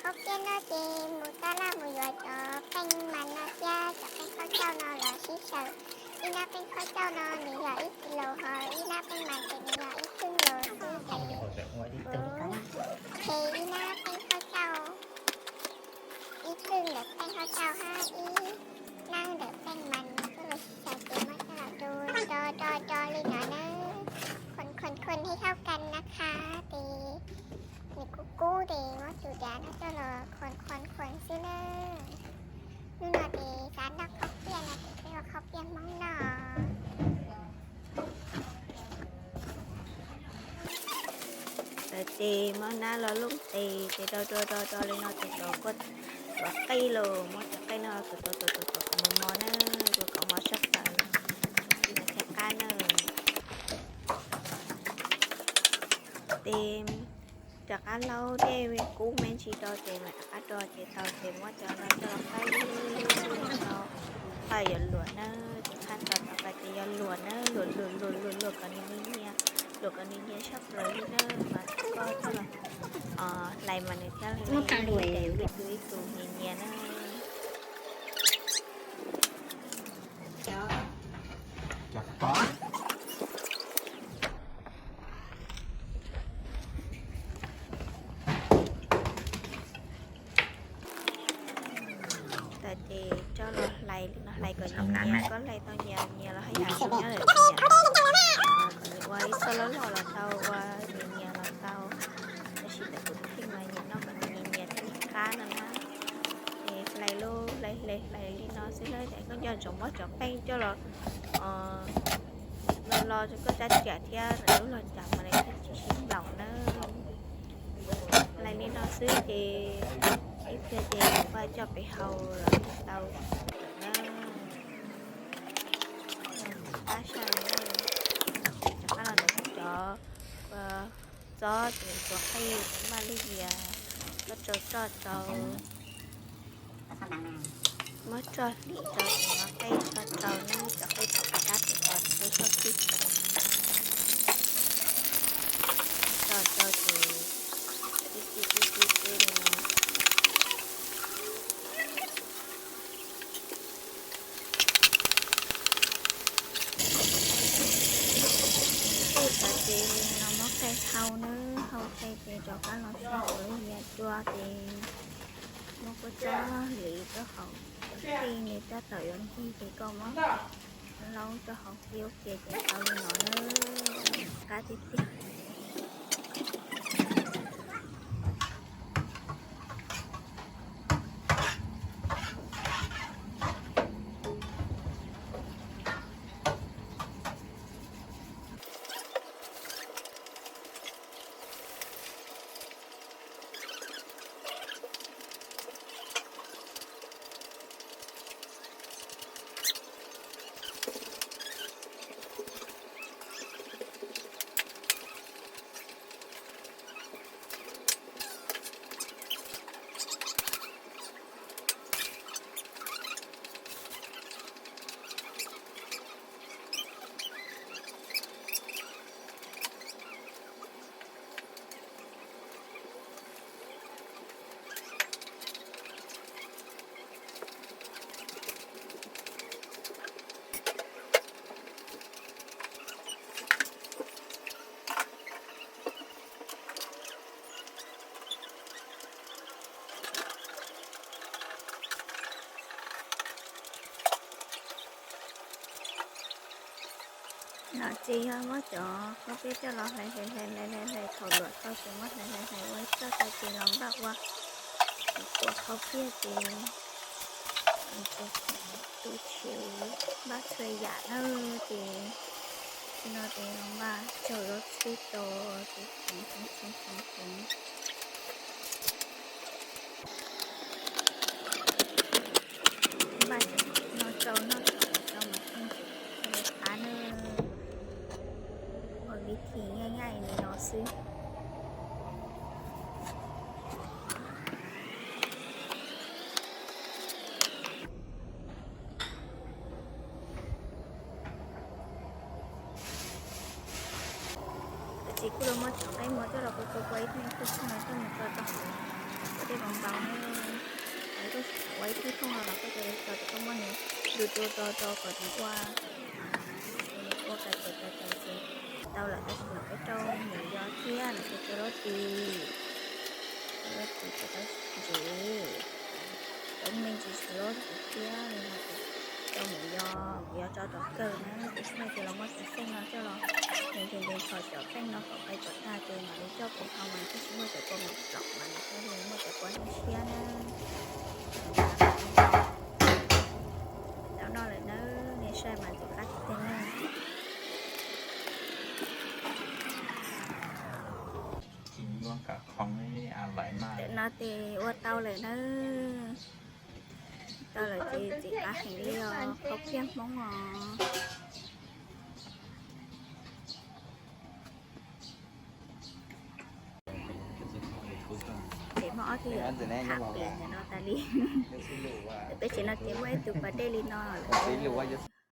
Khaub piab no ces mus tab laj mus yuav cov peej mas no thiab cov peej khaub cauj no los sib xyaw. Ib nab peej khaub cauj no nws yog ib kis lus, ho ib nab peej mas ces nws yog ib txwj lus xwb ces kuv qhia ib nab peej khaub cauj, ib txwj ntawm peej khaub cauj hab ib nab ntawm peej mas nws kuj los sib xyaw ces muab coj los do do do li no na. Khuam khuam khuam hej hauj kas na qha ces nws kub kub ces muab tus dav no coj los khuam khuam khuam xwb na. Hnub no ces xav noj khaub piab no ces peb ua khaub piab Hmoob noj. Ces muab nab los lub tes ces do do do do li no ces tuav kuj tuav qij los muab cov qij no tuav tuav tuav tuav tuav kom mos mos na, tuav kom mos sab plaws, ib yam thiaj qab na. Ces rov qab hlaub dej kub me ntsis rau ces mam rov qab do ces tau ces muab cov no coj los faib rau, faib yuav luam na, ces qhab tau tau ces yuav luam na, luam luam luam luam luam kom nws nyias nyias, luam kom nws nyias sab plaws li na, mas koj coj los hlais mas nws thiaj li ib tus ib tus nyias nyias na. Tas ces coj los hlais li no, hlais kom nyias nyias, koj hlais tau nyias nyias los haj yam zoo nyob lawm, kom nws ua ib txoj loj loj los tau, ua nyias nyias los tau. Tab sis ntawm kuv pheej mas nyias noj kom nws nyias nyias thiaj li qab no na. Ces hlais lub hlais hlais hlais li no xwb na, ces koj nco ntsoov muab cov peej coj los lo lo rau koj rab riam thiab lub los cas mas nws thiaj tsis sib nplaum na. Hlais li no xwb ces ib pliag ces kuv pab coj pem hau los tau na. Qab sab, rov qab los ntawm cov txob ces tuav qij, npaj lub yias, koj rau roj rau, muab roj hliv rau ces muab qij rau rau na, cov qij thaum kab ces tau rau roj tib, roj rau ces tib tib tib tib tib li no. Tej tas ces no muab qij hau na, hau qij ces rov qab los saib kuv lub yias cua ces muab kua txob hliv rau hauv, cov qij nws tab tom yuav nkig ces koj muab laub rau hauv kiag ua ke ces tau li no na. Qab tiag tiag. No ces yog muab cov khaub piab coj los hlais hlais hlais hlais hlais hlais, thaum luam tau ces muab hlais hlais hlais ua ib txoj tau ces los npaj ua, ua khaub piab ces tu tshwv npaj txhua yam na ces, no ces los npaj tsaug zog txhij to ces txhoov txhoov txhoov txhoov txhoov. Npaj no rau noj kom tau mas pheej thiaj li qab na. Ua vib thim nyaj nyaj li no xwb. Ces kuj los muab cov nqaij mov coj los kua kua kua ib tug ib tug no coj mus tso rau hauv, ua Tej vauv npaum, ua ib tug thooj no los koj cov cov cov koj muab nws ntu tu to to kom nws ua, ua ka caws ka caws ces tau lawm. Tab sis no peb rau mus yos thiab no ces rau lub tis, rau lub tis rau ntsev, rau me ntsis rau lub tis thiab li no ces rau mus yos, mus yos tso rov kawg na. Ces sib muaj ces los muab cov xeej no coj los ntes ntes ntes txhos cov xeej no kom qai kom tag ces mam li coj mus hau mas thiaj tsis muaj cov kua mus txom mas nws thiaj li muaj cov kua siab siab na. Tau noj lawm nawb, nej saib mas ntxim qab tiag tiag nawb. Ntawm no ces ua tau lawm nawb. Tau lawm ces ntxim qab heev li os, qhauv phiaj Hmoob os. Ces muaj ob tug yawm tham pem ntawm no tas li. Peb tsev no ces muaj ib tug pas dej li no lawm.